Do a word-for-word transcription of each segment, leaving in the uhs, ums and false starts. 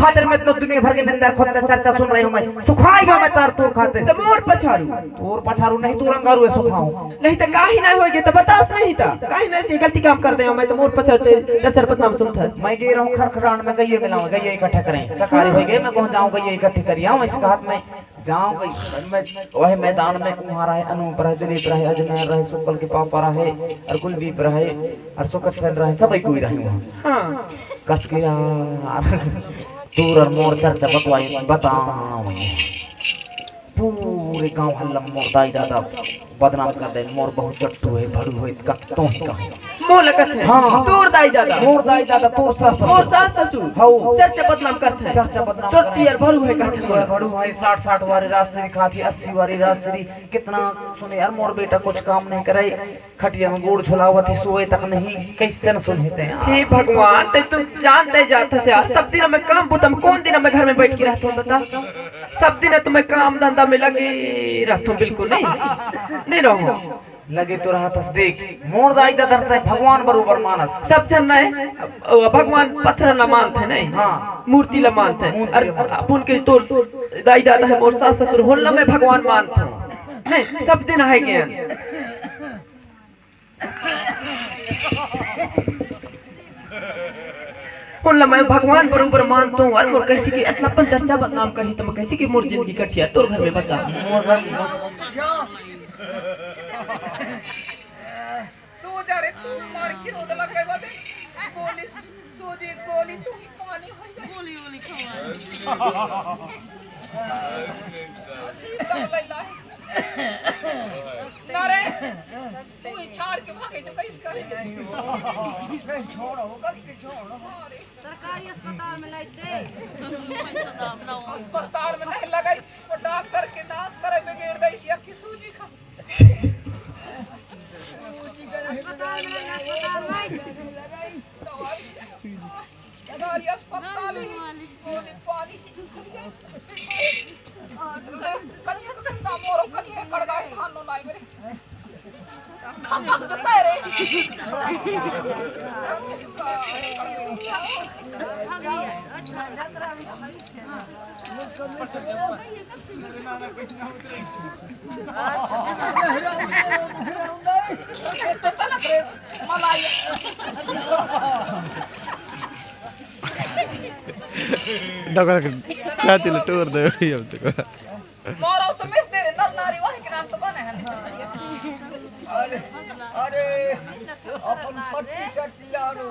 खातिर मैं तो दुनिया भर के निंदा खोद के चर्चा सुन रही हूँ मैं। सुखाएगा मैं तार तोर खातिर। तो मोर पछारू। तोर पछारू नहीं, तोर अंगारू है सुखाऊं। नहीं तो काहे नहीं होगे तो बतास नहीं था। काहे नहीं से गलती काम करते हो, मैं तो मोर पछारू से चर्चा बदनाम सुनता। मैं गे रहूं खरखरान में गइये मिलाऊं, गइये इकट्ठा करें। सकारी हो गए, मैं पहुंच जाऊं, गइये इकट्ठे करिए। आऊं इस हाथ में जाऊं गई, मैं वही मैदान में कुम्हार रहे, अनूप रहे, दिलीप रहे, अजमेर रहे, सुकल के पापा रहे, और कुलदीप रहे, और सुकत सेन रहे, सब कोई रहे वहां। हाँ। कस के यार, तोर और मोर चर्चा बतवाई, बताओ। पूरे गांव हल्ला मोर दाई दादा बदनाम कर दे, मोर बहुत चट्टू है, भड़ू है, कक तो ही कहे। मोर लगत है। हाँ। तोर दाई दादा। मोर दाई दादा, तोर सास ससुर। मोर सास ससुर। हौ। चर्चा बदनाम करत है। चर्चा बदनाम चट्टी करत है। और भड़ू है कहत है। भड़ू है, साठ साठ वारी राजश्री खाती, अस्सी वारी राजश्री। कितना सुने यार, मोर बेटा कुछ काम नहीं करे, खटिया में गोड़ झुलावत ही, सोए तक नहीं, कैसे न सुने ते यार। हे भगवान, ते तू जानते जात से यार, सब दिन मैं काम बुता में, कौन दिन मैं घर में बैठ के रहता हूँ बता? सब दिन तुम्हें काम धंधा में लगे रहता हूँ, बिल्कुल नहीं, नहीं रहूँ। लगे तो रहत हस, देख, मोर दाई दादा ते भगवान बरोबर मानस। सब झन नहीं, भगवान पत्थर ला मानत है नहीं, हाँ। मूर्ति ला मानत है। मूर्ति ला मानत। अरे अपन के तो दाई दादा है, मोर सास ससुर होन ला मैं भगवान मानत हूँ। नहीं, सब दिन है ज्ञान। बोल, मैं भगवान बरोबर मानता हूँ, और मोर कैसे कि इतना अपन चर्चा बदनाम करी, तो मैं कैसे कि मोर जिंदगी कटिया तोर घर में बता। मोर घर में बता। सो जा रे, तू मार के रोद लग गए बाटे। गोली, सो जे गोली, तू ही पानी हो गई। गोली, गोली खवा। सीता लैला। ना रे। तू ही छाड़ के भागे जो कहीं कर। नहीं, छोड़ो, कस के छोड़ो। अरे। सरकारी अस्पताल में लाइते। अस्पताल में नहीं लगाई, वो डॉक्टर के नाश करे बिगेड़ दे, इसी अक्की सूजी खा। अस्पताल में नहीं, अस्पताल में। दवाई। सरकारी अस्पताल ही, गोली पानी। कनिया तो धंधा मोरो, कनिया कड़गाए धान नो नाई मेरे। धमक देता है रे। डगर के छाती ले टोर दे अब तक। मोरो तो मिस दे रे, नर नारी वही के नाम तो बने हैं। अरे, अरे, अपन पट्टी सट्टी आरो।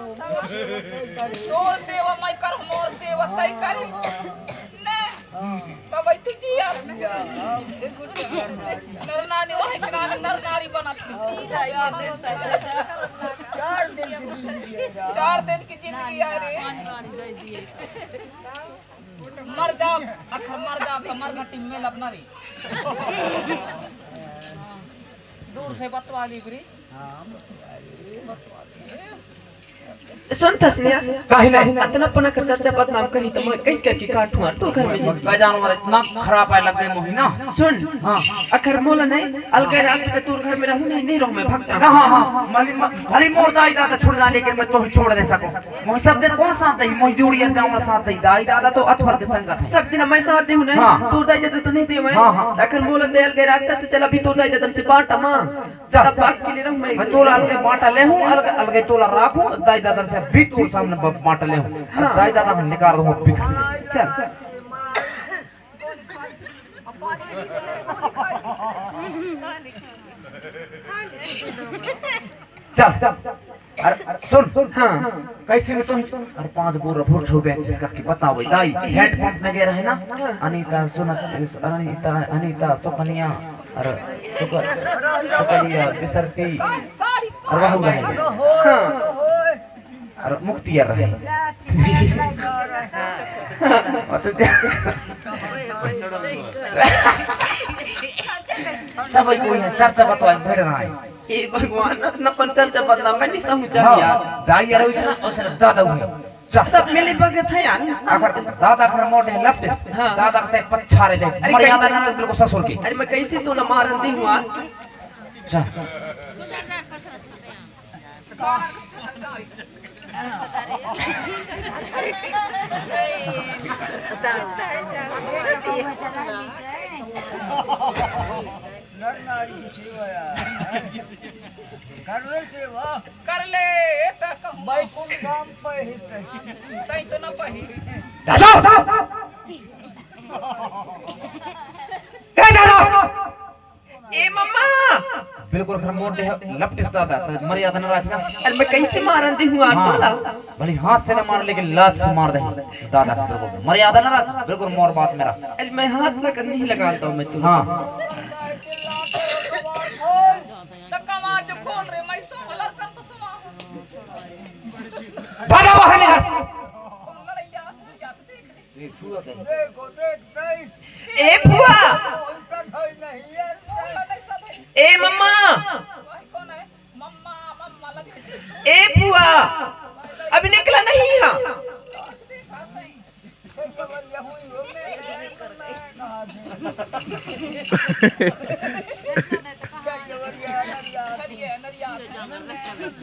तोर सेवा मैं करूँ, मोर सेवा तय करे। ने, तब आई तू जिया। नर नारी वही के नाम, नर नारी बनत। चार दिन की जिंदगी है। चार दिन की जिंदगी है रे। मर जाब, अखर मर जाब, त मर घटी में लपना रे। दूर से बतवा ली बरी। सुन तसनिया, काहे नहीं? अतना पना कर चर्चा बदनाम करी त मैं कैसे करके काटूं तोर घर में? का जानवर इतना खराब है लग गए मोहिना। सुन, हाँ। अखर मोला नहीं, अलगे रात के तोर घर में रहूं नहीं, नहीं रहूं मैं, भाग जा। हाँ, हाँ, हाँ, मली, म-, भली मोर दाई दादा छोड़ जा, लेकिन मैं तो छोड़ दे सकूं। मोर सब दिन कौन साथ दही? मोर जोड़िया जाऊंगा साथ दही। दाई दादा तो अथवर के संगत है। सब दिन मैं साथ दे हूं ना। हाँ। तू दाई दादा तो नहीं दे मैं। हाँ, हाँ। अखर मोला दे अलगे रात तो चला भी तू दाई दादा से बांटा मां। चल। तब बात के लिए रहूं मैं। मैं तोला अलगे बांटा ले हूं, अलग, अलगे तोला राखूं, दाई दादा से भी तू सामने ब-, बांटा ले हूं। हाँ। दाई दादा हम निकाल दूं। चल। चल। अरे, अरे, सुन, सुन। हाँ। कैसे में तो ही, अरे, पांच बोर भोर छौ बेंच इसका की बताओ, दाई, हेडपंप में गए रहे ना? हाँ। अनीता, सुन, अनीता, अनीता, सुकनिया, अरे, सुक-, सुकनिया, बिसरती, अरे, वह रहे। हाँ। अरे, मुक्तिया रहे। और तो जा-, सब कोई है, चर्चा बतवा, भेड़ रहा है। हे भगवान, अपना पर चर्चा बदला, मैं नहीं समझा हाँ, यार। दाई यार, उसे ना, उसे ना दादा हुए। चल। सब मिली भगत है यार। अगर दादा अगर मोटे हैं, लपटे, हाँ। दादा कहते हैं, पच्छारे दे। अरे मर्यादा कैसे? ना, बिल्कुल ससुर की। अरे मैं कैसे तो ना मारन दी हूँ यार। चल। नर नारी की सेवा यार। कर ले सेवा। कर ले, ए त कहूँ। बैकुंठ धाम पही तही। तही तो न पही। दादा! ए दादा! ए मम्मा! बिल्कुल घर मोटे है, लपटिस दादा, तो मर्यादा न रखना। अरे मैं कैसे मारन दी हूँ, आटो हाँ। लाओ। भले हाथ से न मार, लेकिन लात से मार दे। दादा, बिल्कुल मर्यादा न रख, बिल्कुल मोर बात मेरा। अरे मैं हाथ लगा नहीं लगाता हूँ मैं तुम। हाँ। त कमार जो खोल रे, मैं सो लड़कन को सुना हूँ। भागा बाहर निकल। कौन लड़ैया आसमान जात देख रे। देखो, देखते ही ए फुआ। कौन सा धई नहीं है। कौन सा नहीं सा धई। ए मम्मा। वही कौन है? मम्मा, मम्मा लगे। ए फुआ। अभी निकला नहीं है।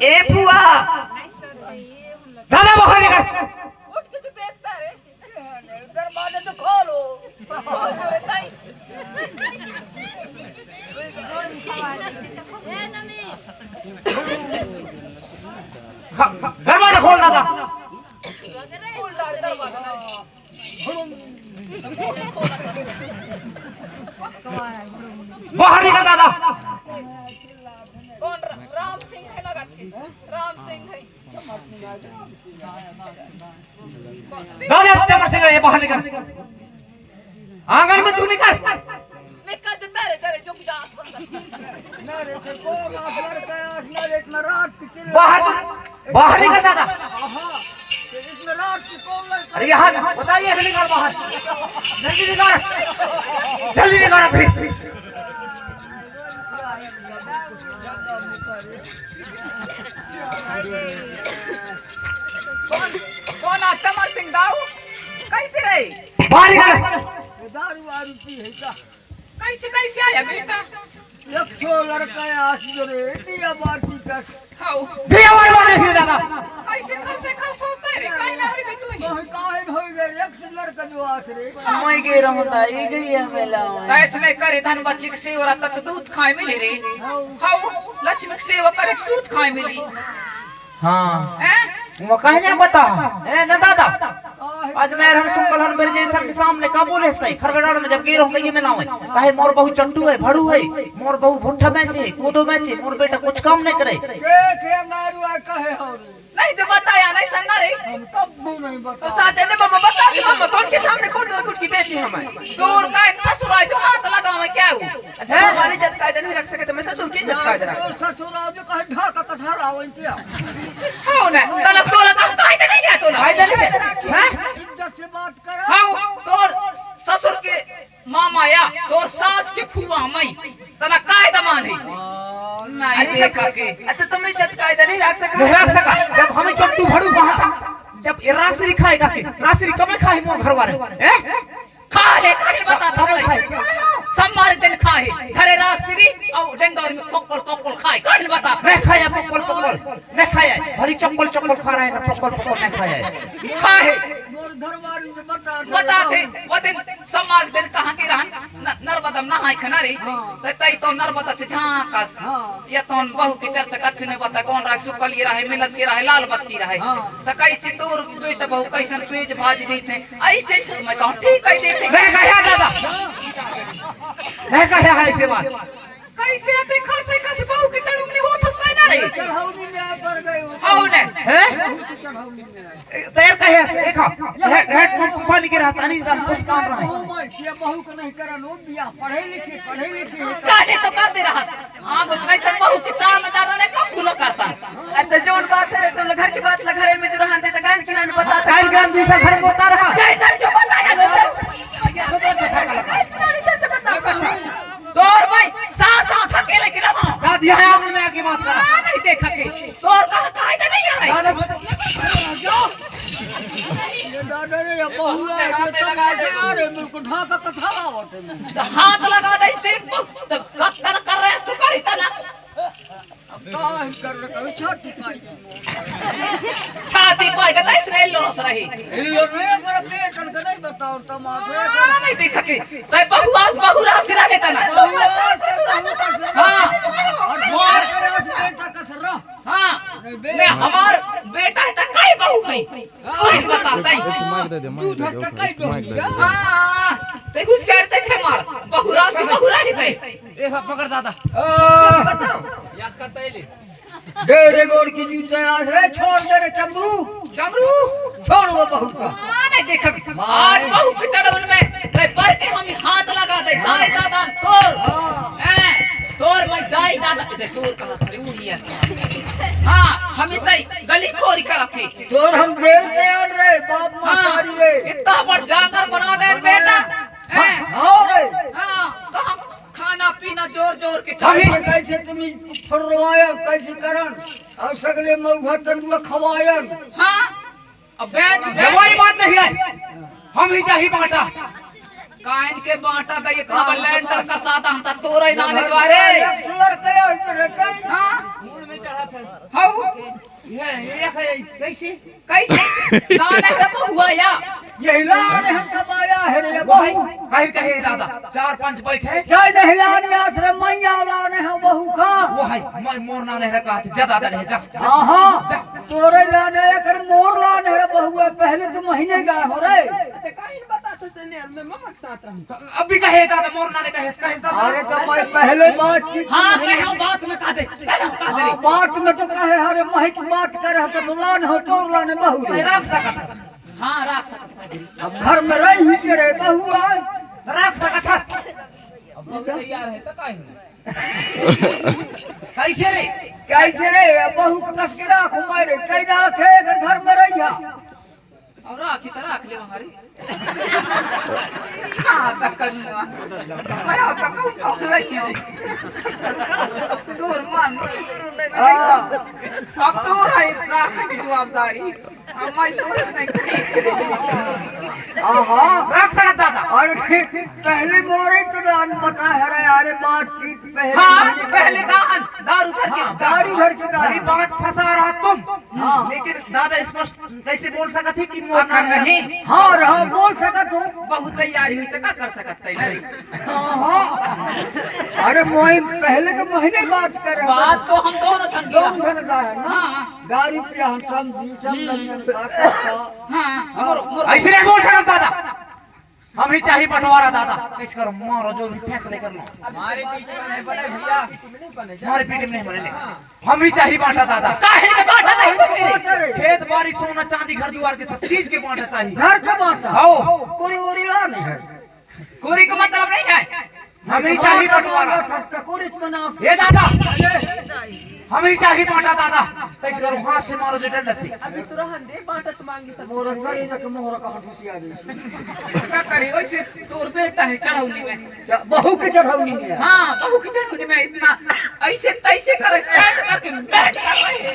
ए फुआ, दादा बाहर निकल। उठ के तू देखता रे। दरवाजा तो खोलो। खोल दो रे ताई। दरवाजा खोल दादा। खोल दो रे दरवाजा। बाहर निकल दादा। कौन रा-, राम सिंह है लगा थे? राम सिंह है। दादा, चमर सिंह, ये बाहर निकल। आंगन में तू निकल। निकल जो तेरे, तेरे जो जास बंद। ना रे, तेरे को माफ कर, ना रे, इतना रात की चिल्ला। बाहर तो, बाहर निकल दादा। हाँ, इतना रात की कौन लड़का? अरे यहाँ बताइए, अभी निकल बाहर। जल्दी निकल। जल्दी निकल अभी। कौन, कौन आ चमर सिंह दाऊ? कैसे रे? बाहर निकल। दारू वारू पी है का? कैसे, कैसे आया बेटा? एक ठो लड़का है आस जो रे, दिया बाती कस। हाउ। दिया बाती कस दादा। कैसे खर्चे खर्च होते रे? काहे ना होई गई तू ही? काहे, काहे होई गई रे? एक ठो लड़का जो आस रे। मैं गे रहूं ता, ई गई है मेला में। तैस नहीं करे धन बच्ची के सेव रहा तत दूध खाए मिली रे। हाउ। हाउ, लक्ष्मी के सेवा करे दूध खाए मिली। हाँ। हैं? वो कहने बता। ए, न दादा। आज मैं हर सुकल हन बरजे सर के सामने का बोले सही। खरगड़ाड़ में जब गिर हो गई में ना होए। कहे मोर बहू चट्टू है, भड़ू है, मोर बहू भुट्टा बेचे, कूदो बेचे, मोर बेटा कुछ काम नहीं करे। देख, ये मारू है, कहे हो रे। नहीं, जो बताया नहीं सन्ना रे। हम कब्बू नहीं बता। तो साथ ने मम्मा बता दे, मम्मा कौन के सामने कौन जरा कुछ की बेटी हमारे। दूर का इन ससुरा जो हाथ लगावे क्या हो? अच्छा, हमारी जत कायदा नहीं रख सके तो मैं ससुर की जत कायदा रख। तो ससुरा जो कहे ढाका कसारा हो इनके। हो ना, तलब तोला का कायदा नहीं गया तोला। कायदा नहीं गया। हैं? इज्जत से बात करो। हाँ, तोर ससुर के मामा या तोर सास के फुआ मई। तना काय दमान है? नहीं अरे देखा जब, के। अच्छा, तुम इज्जत कायदा नहीं रख सका। नहीं रख सका। जब हमें चट्टू भड़ू कहा था, जब ये रासरी खाएगा के, रासरी कमे खाए मोर घर वाले, हैं? खा ले, काहे बता था कमे खाए। सब मारे दिन खाए। धरे रासरी और डंडोर में पक्कल, पक्कल खाए। काहे बता। नहीं खाया पक्कल, पक्कल। नहीं खाया। भली चप्पल, चप्पल खा रहे हैं, पक्कल, पक्कल नहीं खाया है। खाए। मोर घर वाले ने बता दे। बता दे। वो दिन समाज दिन कहाँ के रहन? न-, नर्मदा में नहाए खना रे। हाँ। त तई तो नर्मदा से झांकस। हाँ। ये तो बहू के चर्चा कछु नहीं बता, कौन रहे, सुकल ये रहे, मिनस ये रहे, लाल बत्ती रहे। हाँ। त कैसे तोर बेटा बहू कैसन पेज भाज देते, ऐसे मैं कहूँ ठीक कह देते। नहीं कहा दादा। नहीं कहा है ऐसे बात। कैसे आते खर से खस बहू के चढ़ू में होत हस्ता ना रे। चढ़ौनी में आ पर गए हो। हो ने। हैं? चढ़ौनी में। तैर का है, देखा। हेड, हेड पंप पानी के रहता नहीं, राम कुछ काम रहा है। ये बहू को नहीं करा लो, बिया पढ़े लिखे, पढ़े लिखे। काहे तो कर दे रहा। हाँ, वो कैसे बहू के चार हजार ने कब पूरा करता। अरे तो जोन बात है, तो घर की बात लगा रहे, मुझे रहन दे, तो गान की नानी बता दे। गान की नानी दूसरा घर में बता रहा। जय सर, जो बता रहा। तोर भाई, सास आंख के लेके रहो। दादी, यहाँ आंगन में आके बात करा। हाँ, नहीं देखा के। तोर कहाँ, कहाँ के नहीं आए? दादा, जो। ये दादा रे, ये बहुआ है, ये तो बाजे आ रहे, बिल्कुल ढाका कथा आवत है। तो हाथ लगा दे, इस देख, तो कत्तन कर रहे हैं, तू करी तना। काहे कर रखा है? छाती पाई। छाती पाई का तैस नहीं लोस रही। इन लोग नहीं कर पेट कर नहीं बताओ तमाशा। हाँ, नहीं देखा कि तै बहुआस बहुरा सिरा देता ना। बहुआस से बहुरा सिरा। हाँ। और मार। बहुआस बेटा का सिरा। हाँ। नहीं, बे- नहीं, हमार बेटा है तो कई बहू है। हाँ। कई बताता है। एक, एक माइक दे दे, माइक दे दे, माइक दे दे। हाँ। ते होशियार ते थे मार। बहुरा से बहुरा देते। ए, हाँ, पकड़ दादा। आ, दे रे गोड़ की जूते आज रे, छोड़ दे रे चमरू। चमरू। छोड़ वो बहू का। हाँ, नहीं देखा। आज बहू के चढ़ौल में, नहीं पर के हम हाथ लगा दे, दाई दादा तोर। हाँ। हैं, तोर मैं दाई दादा के तोर कहा करे, वो नहीं है। हाँ, हम इतने गली खोरी करत थे। तोर हम देव तैयार रे, बाप हाँ, महतारी रे। इतना बड़ जानवर बना दे बेटा। हैं? हाँ रे। हाँ, कहाँ खाना पीना जोर जोर के हम ही चाही। कैसे तुम फुरवाया, कैसे करन, और सगले मऊघा तनुआ खवायन। हाँ, अब बेच, बेच। हमारी बात नहीं है, हम ही चाही बांटा। काइन के बांटा त इतना बड़ लेंटर का सादा हम त तोरे लाने द्वारे। एक ठो लड़का है, तो रहता है। हाँ। मूड़ में चढ़ा था। हऊ। ये, ये, ये, ये, कैसे? कैसे? लाने रे बहुआ या। यही लाने हम कमाया है रे वही, बहू। कहीं कहे दादा, चार पांच बैठे। जय दहिलानी आश्रम मैया लाने हम बहू का। वो है, मैं मोर ना नहीं रखा था, ज्यादा दे जा। हाँ, हाँ। जा। तोरे लाने एक मोर लाने रे बहुआ, पहले तो महीने गए हो रे। ते काहे बता तो सने, मैं ममा के साथ रहूं। अब भी कहे दादा, मोर ना ने कहे, कहे दादा। अरे तो मैं पहले बात की हाँ, कहे बात में कह दे, कहे कह दे। हाँ, बात में तो कहे, अरे महक बात करे हो तो लाने हो, तोर लाने बहू रे। रख सकत। हाँ, रख सकत भाई। अब घर में रही ही के रे बहुआ। रख सकत हस। अब तैयार है तो काहे नहीं? कैसे रे? कैसे रे? अब बहू को कस के राखू मैं रे। कहीं राखे अगर घर में रही है। और राखी तो राख ले हमारी। हाँ, तक करूँगा। मैं अब तक कहूँ, कहूँ रही हूँ। दूर मान। हाँ। अब तो रही राख की जवाबदारी। अम्मा, ये तो नहीं कही। हाँ, हाँ। रख सकत दादा। अरे, पहले मोरे तो नाम पता है रे, अरे, बातचीत पहले हाँ, मैंने पहले कहा। कहा, दारू भर के हाँ, कहा। दारू भर के कहा। अरे, बात फंसा रहा तुम। हाँ। लेकिन दादा स्पष्ट कैसे बोल सकत है कि मोर अखर ना नहीं। हाँ, रहा, बोल सकत हो। बहुत तैयारी हुई तो का कर सकत है, नहीं? हाँ, हाँ। अरे, मोए पहले के महीने बात करे। बात तो हम दोनों जन की दोनों जन का है ना? हाँ, हाँ। गाड़ी पे हम समझी, समझी, हम्म। हम बात करता। हाँ, हमरो, हमरो। ऐसे नहीं बोल सकत दादा। हम ही चाही बंटवारा दादा। कैसे करो, मारो जो भी फैसले कर लो। हमारे पीछे में नहीं बने भैया। हमारे पीछे में नहीं बने, नहीं। हम ही चाही बांटा दादा। काहे के बांटा नहीं तो मेरे? खेत बाड़ी सोना चांदी घर दुआर के सब चीज के बांटा चाही। घर के बांटा? आओ। पूरी उरी ला नहीं है। कोरी का मतलब नहीं है। हम ही चाही बंटवारा। कोरी का नाम। ये दादा। हम ही चाही बांटा दादा। कैसे करो, हाथ से मारो जो डंडा से। अभी तो रहन दे, बांटा से मांगी सब। मोर अंदर ये जक मोर का हंसी आ गई। का करे, वैसे तोर बेटा है चढ़ौनी में। च-, बहू के चढ़ौनी में। हाँ, बहू के चढ़ौनी में इतना ऐसे तैसे करे, साइड करके बैठ कर रहे हैं।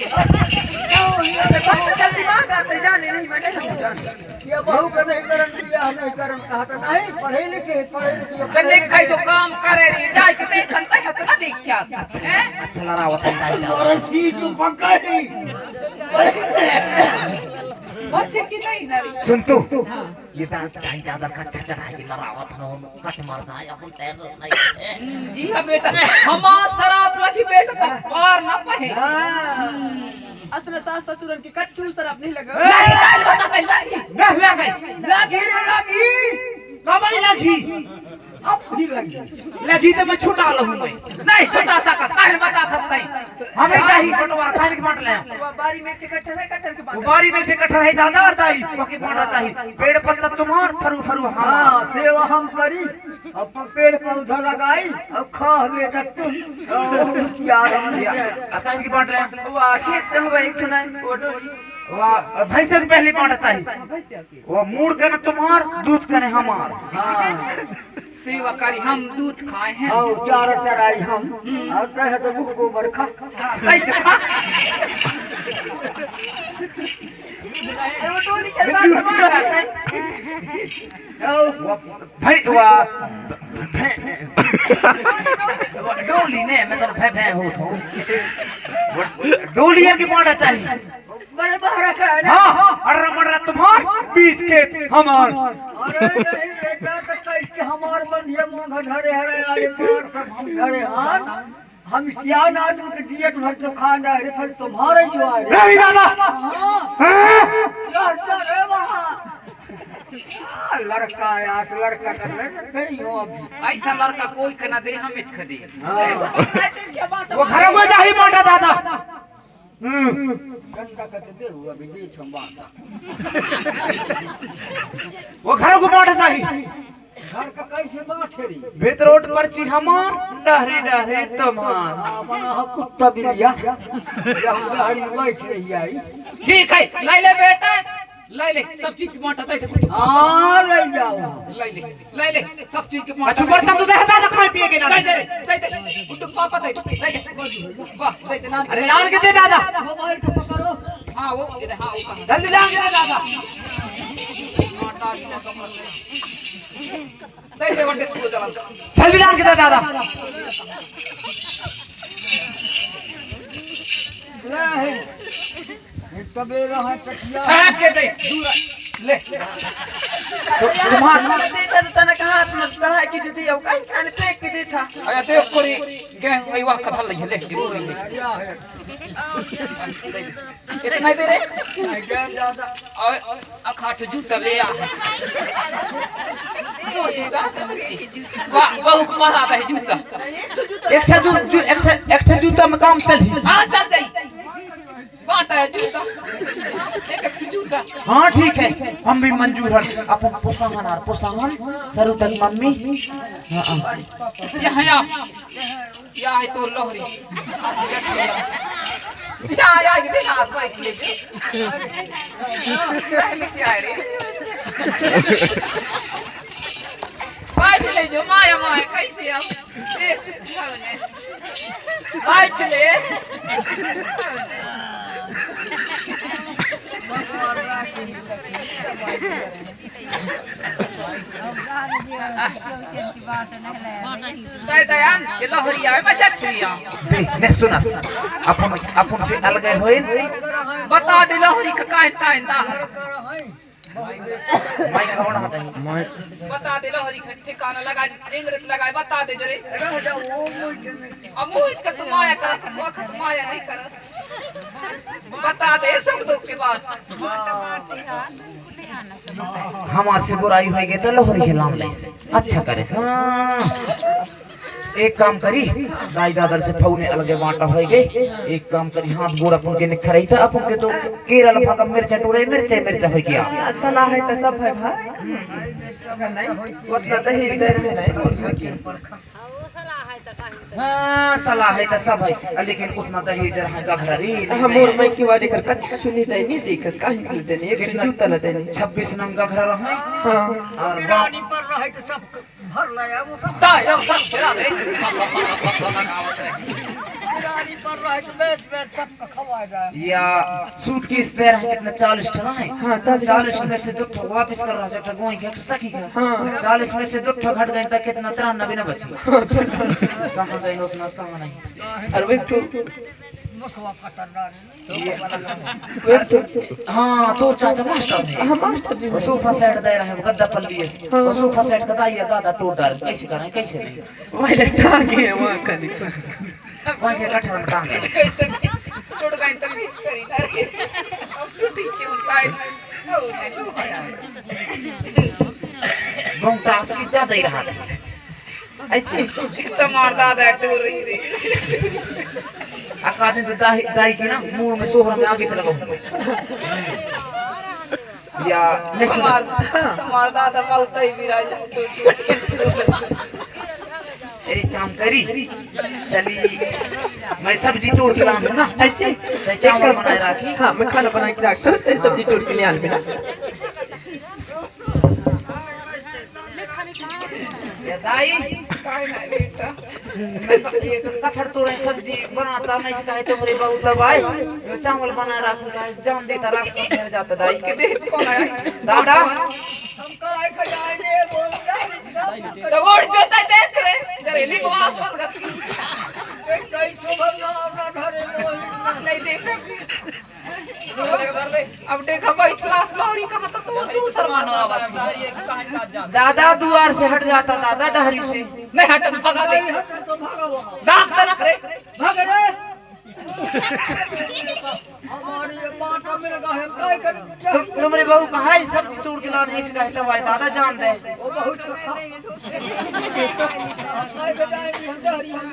जल्दी मार करते जाने नहीं, मैंने नहीं जाने। ये बहू के नहीं करन दिया, नहीं करन कहा था, नहीं, पढ़े लिखे, पढ़े लिखे। तो देखाई जो काम करे रही, जाए के देखन तक अपना देखिया। हैं? अच्छा लड़ा वतन का ही। तोरा सीट पकड़ी। बच्चे की नहीं ना रही। सुन तू, ये दांत दाई दादा का अच्छा चढ़ा के लड़ावत न हो, कट मर जाए, अपन तैर नहीं है। जी हाँ बेटा, हमार शराब लगी बेटा, तब पार ना पाए। हाँ। असल सास ससुरन के कच्चू शराब नहीं लगा। नहीं, नहीं, नहीं, नहीं। नहीं लगे। लगी रे लगी। कमाई लगी। अब भी लगी। लगी तो मैं छुटा लहूं मैं। नहीं छुटा सकत, काहे बता सकत है? हमें कहीं बंटवारा, काहे के बांट ले? वो बारी में टिकट है, कटहर के बांट। वो बारी में टिकट है, दादा और दाई, पके बांटा दाई। पेड़ पत्ता तुम्हार, फरू फरू हमार। हाँ, सेवा हम करी, अपन पेड़ पौधा लगाई, और खा बेटा तू। और यार हम आ, काहे के बांट ले? वो आखिर से हुआ एक सुनाई, वो डोरी। वाह, भैंसे में पहली बांटा दाई। भैंसे आती। वो मूड़ कने तुम्हार, दूध कने हमार। हाँ। सेवा करी हम, दूध खाए हैं। और चारा चराई हम। हम्म। और तय है तो गो-, गोबर खा। हाँ, तय तो खा। अरे वो टोली के बात हम आ जाते हैं। भाई, वाह, भै-, डोली ने, मैं तो भै, भै हो तो। डोली के माड़ा चाहिए। बड़े बहरा का है ना? हाँ, अरे मर्रा तुम्हार, बीच खेत हमार। अरे नहीं, बेटा, तो कैसे हमार बंधिया मोंघा धरे हरे, अरे मार सब हम धरे हन। हम सियान आदमी के जियत भर तो खा ना रे, फिर तुम्हारे जो आ रे। रवि दादा। हाँ। हाँ। रहता रे वहाँ। आ, लड़का आया, तो लड़का का लड़का नहीं हो अभी। ऐसा लड़का कोई के ना दे, हम इसके दे। हाँ। वो घर में जाही मांडा दादा। हम्म। गंदा करके दे हुआ भी दे छम बांधा। वो घर को बांट जाही। घर का कैसे बांटे रे? बेतरोट पर्ची हमार, डहरी डहरी तुम्हार। आ, बना हो कुत्ता बिलिया। या हम डहरी में बैठ रही आई। ठीक है, ले ले बेटा, ले ले, सब चीज के बांटा दे दे। हाँ, ले जाओ। ले ले, ले ले, सब चीज के बांटा अच्छा, दे। बर्तन तो दे, दादा, खाए पिए के ना। दे दे रे, दे दे। वो तो पापा दे दे, दे दे। वाह, दे दे, नान अरे, नान के दे, दादा। मोबाइल को पकड़ो। हाँ, वो, ये दे, हाँ, वो पकड़। जल्दी नान के दे, दादा। दे दे, वंडे स्कूल चला। जल्दी नान के दे, दादा। ले। एक तबे रहा टकिया। हाँ, के दे, दूर ले। तो तुम्हार दे, तने, तने कहा हाथ में चढ़ा के दे दी, अब कहीं कान फेंक के दे था। अरे, तो एक कोरी गए, वही वाह कथा लगी, ले, ले, ले। बढ़िया है। इतना ही दे रे। नहीं, ज्यादा। और अखाठ जूता ले आ। वाह, बहुत मारा था जूता। एक ठे जू-, जू-, एक ठे, एक ठे जूता में काम चल। हाँ, चल जाई। बांटा है जूता। एक, एक जूता। हाँ, ठीक है, हम भी मंजूर हैं। अपन पुसाहन और पुसाहन, सरू तक मम्मी। हाँ, हाँ। यहाँ, यहाँ। या है तो लोहरी। या, या, ये ना, बैठ ले जो। बैठ ले जो, माया, माया, कैसे आओ? बैठ ले। तय दयान, ये लोहरी आवे, मजा ठुरिया। देख, देख, सुना, सुना। अपन, अपन से अलगे होए। बता दे लोहरी का काहे ताइन ता। मैं कौन आता है? मैं बता दे लोहरी का ठिकाना लगा, इंग्रेज लगाए, बता दे जरे। अमूज का तुम आया करत, वक्त माया नहीं करत। बता दे सब दुख के बात। हमार से बुराई होई गई तो लोहरी के लाम ले। अच्छा करे से। हाँ। एक काम करी, दाई दादर से फौने अलगे बांटा होई गई। एक काम करी, हाथ गोड़ अपन के निखरई था, अपन के तो केरल भागा मिर्चा टूरे, मिर्चा, मिर्चा होई गया। सलाह है तो सब है भाई। नहीं, उतना दहेज दे रहे नहीं। हाँ, सलाह है तो सब है, लेकिन उतना दहेज रहा गघरा रे, ले हमर दे। मैं की वाले कर कछु नहीं देनी, देखस काहे नहीं देनी, एक कितना? जूता न देनी। छब्बीस नंग गघरा रहा। हाँ। और बाप रानी पर रहे तो सब भर लाया वो सब। ता, यो सब गिरा दे। रानी पर रहे तो बेच, बेच सबका खवा जाए। या सूटकेस दे रहा है, कितना? चालीस ठो रहा है। हाँ, चालीस चालीस में से दो ठो वापस कर रहा है, एक ठो गोई के, एक ठो सखी के। हाँ। चालीस में से दो ठो घट गए, तो कितना? तिरानबे ना बचे। कहाँ गए उतना, कहाँ नहीं? अरे, वो एक ठो मुसवा कतर डाल। ये, हाँ, तो चाचा मास्टर है। हाँ, मास्टर जी। वो सोफा सेट दे रहे हैं, गद्दा पल्ली है। हाँ। वो सोफा सेट का दाई है, दादा टूट डाल, कैसे करें, कैसे नहीं? वही टांगे है वहाँ का नहीं। वहाँ के कठहर में टांगे। टूट गए तो मिस करी ना रे। अब टूटी क्यों? काहे? ओ, नहीं, टूट गया। घूमता उसकी ज्यादा ही रहा था। ऐसे तो मार दादा टूर रही रे। अकादमी तो दाई, दाई की ना मुंह में सोहरा में आगे चला गया। या नहीं सुना। हमार, हमार दादा बहुत ही विराज हम तो छोटे। एक काम करी, चली, मैं सब्जी तोड़ के लाऊं ना। ऐसे? तो चावल बनाए रखी। हाँ, मैं खाना बना के रखता हूँ, तो सब्जी तोड़ के ले आन बिना। ये दाई, काय नाही बेटा? ये तो कठहर तोड़े सब्जी बनाता नहीं, काय तो मेरे बहू दबाए, ये चावल बना रखा है, जान देता रात को घर जाता दाई। किती कोण आहे? दादा, तो गोड़ जोता देख रे, जरेली को आस बंद करके। नहीं देख। अब देखा भाई, क्लास लौरी कहाँ तो तू, तू शर्मानो आवाज। दादा दुआर से हट जाता, दादा डहरी से। नहीं हटन, भगा दे। दांत तनक रे। भाग रे। हमारी ये बाटा मिल गए, हम काय करें? तुम, तुमरे बहू कहा है, सब तोड़ के लाने से कहता हुआ है, दादा जान दे। वो बहुत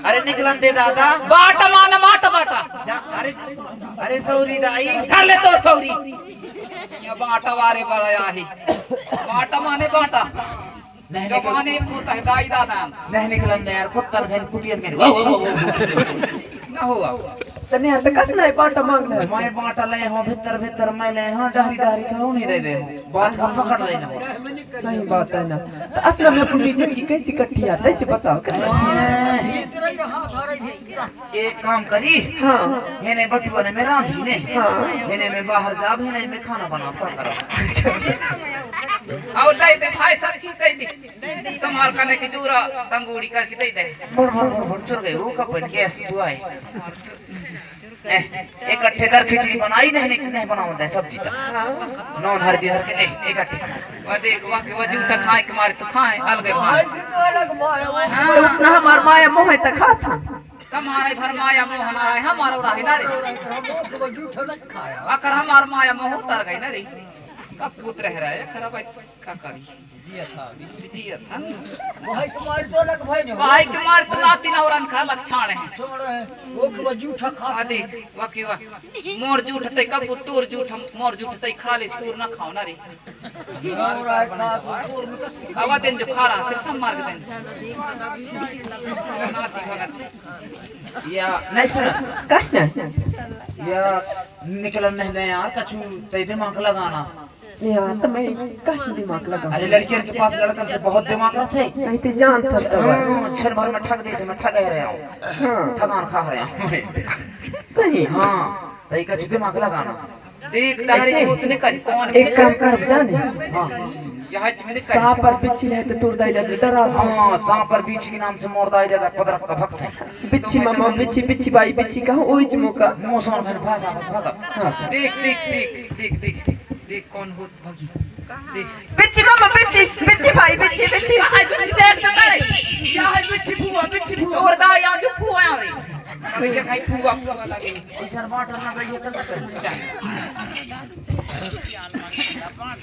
अरे निकलन दे दादा। बाटा माने बाटा, बाटा। जा, अरे, अरे सौरी दाई। धर ले तो सौरी। ये बाटा वारे बड़ा आहे। बाटा माने बाटा। नहीं निकल, जमाने को तहदाई दादा। नहीं निकलन दे यार, कुत्तन घन कुटियन घन। वो, वो, वो, वो। ना हुआ। तने हाथ कस नहीं, बाटा मांग ले। मैं बाटा ले हूँ, भीतर, भीतर मैं ले हूँ, डहरी, डहरी खाऊं नहीं दे दे हूँ। बात हम पकड़ लेना हो। सही बात है ना। तो असल में अपनी जिंदगी कैसी कटी है, तैसे बताओ, कैसे? एक काम करी। हाँ। हेने बटुआ ने मैं रांधी ने। हाँ। हेने मैं बाहर जाब, हेने मैं खाना बना, का करा? और दे दे भाई, सब चीज दे दे। तुम्हार कने की जूरा तंगूड़ी करके दे दे। बुड़, बुड़, बुड़, बुड़, चल गए, वो कपन के ऐसी दुआएं। ए, इकट्ठे दर खिचड़ी बनाई नहीं, नहीं, नहीं बनाओ दे सब्जी का। नॉन हर बिहार के, ए, इकट्ठे। वो देख, वहाँ के वजू तक खाए के मारे तो खाए, अलगे खाए। तो उतना हमार माया मोह है तो खा था। तुम्हारे भर माया मोह ना रहे, हमारा रहे ना रे। अकर हमार माया मोह उतर गई ना रे। कब पूत रह रहा है, खराब है, का करी? जिया था अभी। जिया था। भाई तुम्हारे तो अलग भाई ने। भाई के मार तो नाती ना औरन का लक्षण है। छोड़ है। वो के जूठा खा। आ देख, वाह की वाह। मोर जूठ ते कब तोर जूठ हम, मोर जूठ ते खा ले, तोर ना खाओ ना रे। और आए खा, तोर में कस। आवा दिन जो खा रहा, सिर सब मार के दिन। नाती भगत। या, नहीं सुनस। कस ना? या, निकलन नहीं दे यार, कछु ते दिमाग लगाना। यार, तो मैं कस दिमाग लगा? अरे, लड़कियन के पास लड़कन से बहुत दिमाग रहते। नहीं तो जान सकता है। हाँ, क्षण भर में ठग देते, मैं ठग रहे हूँ। हाँ। ठगान खा रहे हूँ। सही। हाँ, तो ये कछु दिमाग लगाना। देख, तारी ऐसे? चूत ने करी, कौन एक काम कर, जाने? हाँ। यहाँ जी मैंने करी। सांप और बिच्छी रहे तो तोड़ दाई लगे, डरा। हाँ, सांप और बिच्छी के नाम से मोर दाई दादा पदरक का भक्त है। बिच्छी मामा, बिच्छी, बिच्छी बाई, बिच्छी कहाँ, ओई जी मौका। मौसम में भाषा में भगत। हाँ। देख, देख, देख, देख, देख, देख, कौन भूत भगी। देख। बिच्छी मामा, बिच्छी, बिच्छी बाई, बिच्छी, बिच्छी। आज भी देर से करे। या है बिच्छी फुआ, बिच्छी फुआ। तोड़ दा, या जो फुआ है रे। अरे, ये भाई फुआ, फुआ लगे। इधर वाटर ना जाइए, कल तक।